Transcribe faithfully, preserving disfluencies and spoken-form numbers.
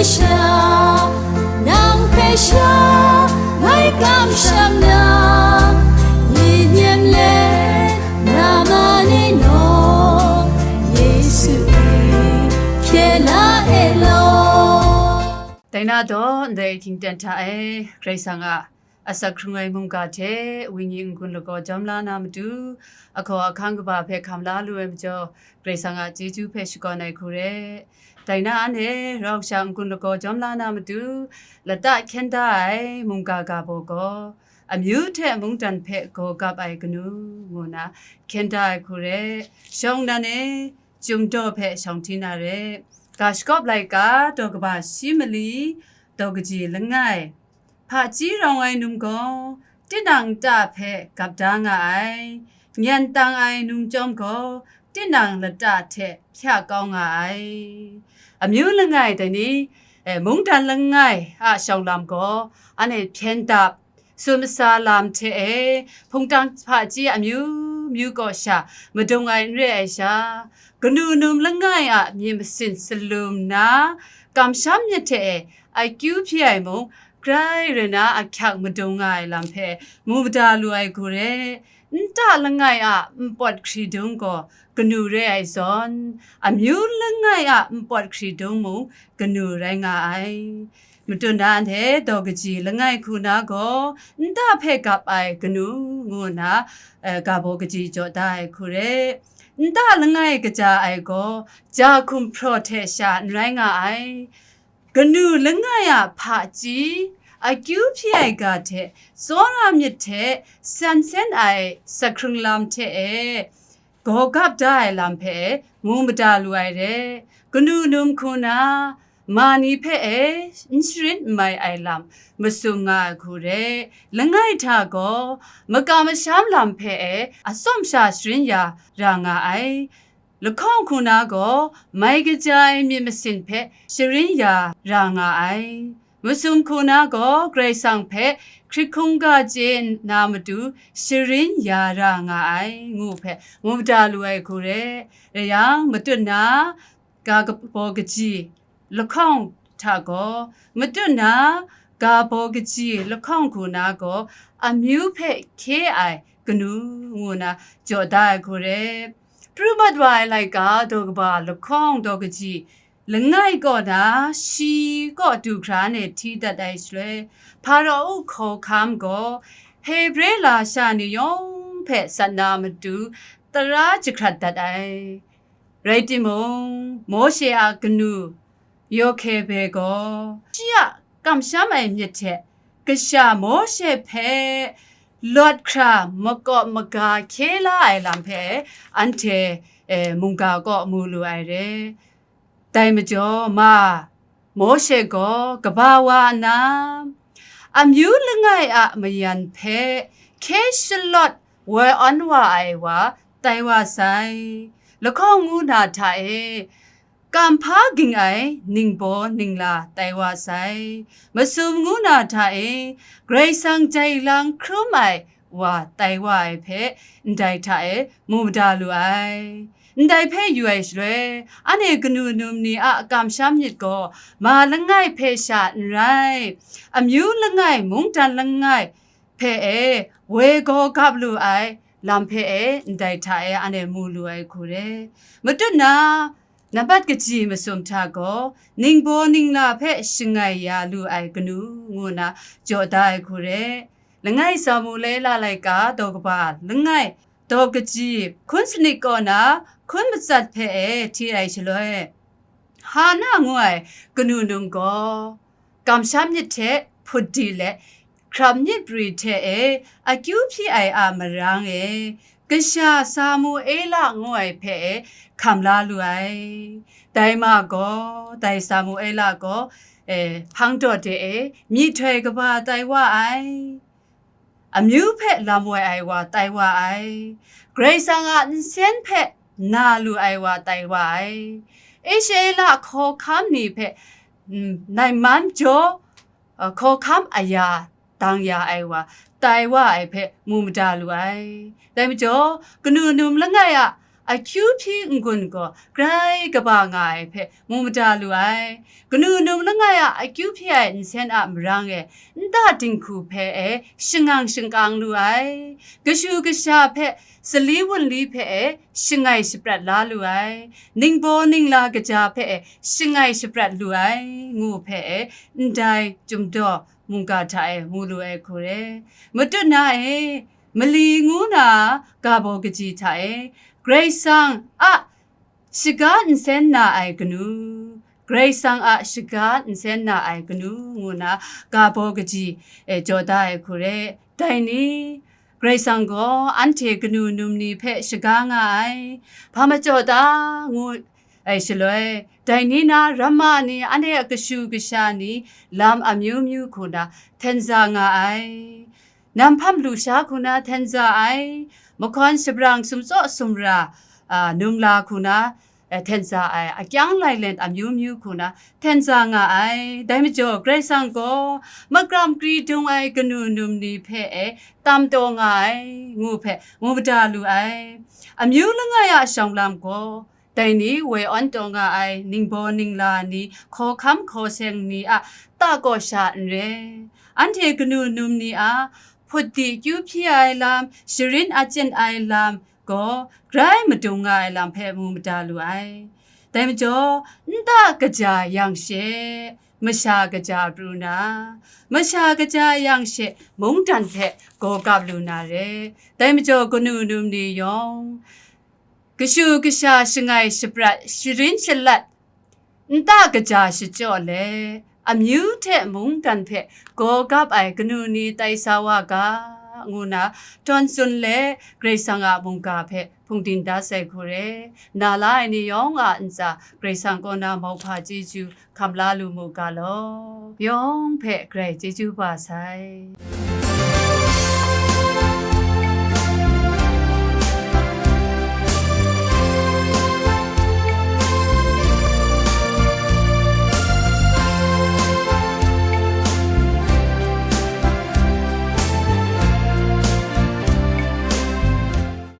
Sha, nang hpe sha, ngai kamsham na, yin yem le, na ma ni naw, Yesu e, hkye la e law. Dai na daw, ndai htingten hta e, Karai Kasang a asak hkrung ai mungga hte wenyi n-gun lagaw jawm la na matu, ahkaw ahkang kaba hpe hkam la lu ai majaw, Karai Kasang a chyeju hpe shakawn ai hku re. Dai na anhte rau sha n-gun lagaw jawm la na matu, lata hkyen da ai mungga ga baw gaw, amyu hte mungdan hpe gaw gap ai kanu ngu nna hkyen da ai hku re. Shawng nnan e, Chyum daw hpe shawng hti na re. Ga shakawp laika daw kaba shi mali daw kaji langai. Hpaji rawng ai num gaw, tinang nta hpe gap da nga ai, nyan tang ai num chyawm gaw, tinang lata hte hpya kau nga ai. Amyu langai dai ni, eh, mungdan langai a shawng lam gaw, anhte hpyen dap, tsun masa lam hte e, hpungtang hpaji amyu myu kaw sha madung ai n re ai sha, kanu num langai a myit masin salum nna, kamsham myit hte e, akyu hpyi ai mung, grai rai na ahkyak madung nga ai lam hpe mu mada lu ai hku re. Nta langai a npawt hkridung gaw kanu re ai zawn, amyu langai a npawt hkridung mung kanu rai nga ai. Matut na anhte daw kaji langai hku na gaw, nta hpe gap ai kanu ngu nna, eh, ga baw kaji jaw da ai hku re. Nta langai kaja ai gaw, ja hkum hpraw hte sha n rai nga ai. Kanu langai a hpaji, akyu hpyi ai ga hte, tsawra myit hte, san sen ai asak hkrung lam hte e, gaw gap da ai lam hpe mu mada lu ai re. Kanu num hku na, ma ni hpe e n sharin n mai ai lam masum nga ai hku re. Langai hta gaw, makam masham lam hpe e atsawm sha sharin ya ra nga ai. Lahkawng hku na gaw, mai kaja ai myit masin hpe sharin ya ra nga ai. Masum hku na gaw, Karai Kasang hpe hkrit hkungga chye na matu sharin ya ra nga ai, ngu hpe mu mada lu ai hku re. Rai yang, matut na ga baw kaji lahkawng hta gaw, matut na ga baw kaji lahkawng hku na gaw, amyu hpe hkye ai kanu ngu na jaw da ai hku re. Pru mat wa ai laika daw kaba lahkawng daw kaji langai kaw na shi kaw du hkra ne hti dat ai shaloi, Hparao hkawhkam gaw Hebre lasha ni yawng hpe sat na matu tara jahkrat dat ai. Rai timung, Mawshe a kanu Yokebe gaw shi a kamsham ai myit hte kasha Mawshe hpe lawt hkra makawp maga hkye la ai lam hpe anhte, eh, mungga kaw mu lu ai re. Dai majaw, ma, Mawshe gaw kaba wa nna, amyu langai a mayan hpe hkye shalawt woi awn wa ai wa tai wa sai. Lahkawng ngu na hta e, kamhpa ging ai ningbaw ningla tai wa sai. Masum ngu na hta e, Karai Kasang jai lang hkrum ai wa tai wa ai hpe, ndai hta e mu mada lu ai. Ndai hpe yu ai shaloi, anhte kanu num ni a kamsham myit gaw, ma langai hpe sha n rai, amyu langai, mungdan langai hpe e woi gaw gap lu ai lam hpe e, ndai hta e anhte mu lu ai hku re. Matut na, nambat kaji masum hta gaw, ningbaw ningla hpe shangai ya lu ai kanu ngu nna jaw da ai hku re. Langai Samuela laika daw kaba langai daw kaji hkun sanit kaw na hkun matsat hpe e hti ai shaloi, Hana ngu ai kanu num gaw, kamsham myit hte hput di let, hkrap myit pri hte e akyu hpyi ai a marang e, kasha Samuela ngu ai hpe e hkam la lu ai. Dai ma gaw, dai Samuela gaw, e, hpang dawt de e myihtoi kaba tai wa ai. Amyu hpe lam woi ai wa tai wa ai. Karai Kasang a nsen hpe na lu ai wa tai wa ai. Israela hkawhkam ni hpe, mm, nai man jaw, uh, hkawhkam aya dang ya ai wa tai wa ai hpe mu mada lu ai. Dai majaw, kanu num langai a Akyu hpyi n-gun gaw grai kaba nga ai hpe mu mada lu ai. Kanu num langai a akyu hpyi ai nsen a marang e, nta dinghku hpe e shangang shingkang lu ai. Kashu kasha hpe, sali wunli hpe e shangai shaprat la lu ai. Ningbaw ningla kaja hpe e shangai shaprat lu ai, ngu hpe e ndai Chyum Daw mungga hta e mu lu ai hku re. Matut na e, mali ngu na ga baw kaji hta e, Karai Kasang a shaga nsen na ai kanu, Karai Kasang a shaga nsen na ai kanu ngu na ga baw kaji e jaw da ai hku re. Dai ni, Karai Kasang gaw anhte kanu num ni hpe shaga nga ai, hpa majaw ta ngu ai shaloi, dai ni na ramma ni, anhte a kashu kasha ni, lam amyu myu hku na hten za nga ai. Nam hpam lusha hku na hten za ai, mahkawn shabrang sumtsaw sumra, a, num la hku na, e, hten za ai, akyang lailen amyu myu hku na hten za nga ai. Dai majaw, Karai Kasang gaw makram kri dung ai kanu num ni hpe e tam taw nga ai, ngu hpe mu mada lu ai. Amyu langai a shawng lam gaw, dai ni woi awn taw nga ai ningbaw ningla ni, hkaw hkam hkaw seng ni a ta kaw sha n re. Anhte kanu num ni a hput di kyu hpyi ai lam, sharin achyin ai lam gaw grai madung nga ai lam hpe mu mada lu ai. Dai majaw, nta kaja yang she, masha kaja pru na, masha kaja yang she, mungdan hpe gaw kap lu na re. Dai majaw, kanu num ni yawng, kashu kasha shangai shaprat, sharin shalat, nta kaja shachyaw let, amyu hte mungdan hpe gaw kap ai kanu ni tai sa wa ga, ngu na htawn tsun let, Karai Kasang a mungga hpe hpungdim da sai hku re. Na la ai ni yawng a ntsa Karai Kasang kaw na mauhpa chyeju hkam la lu mu ga law, yawng hpe grai chyeju ba sai.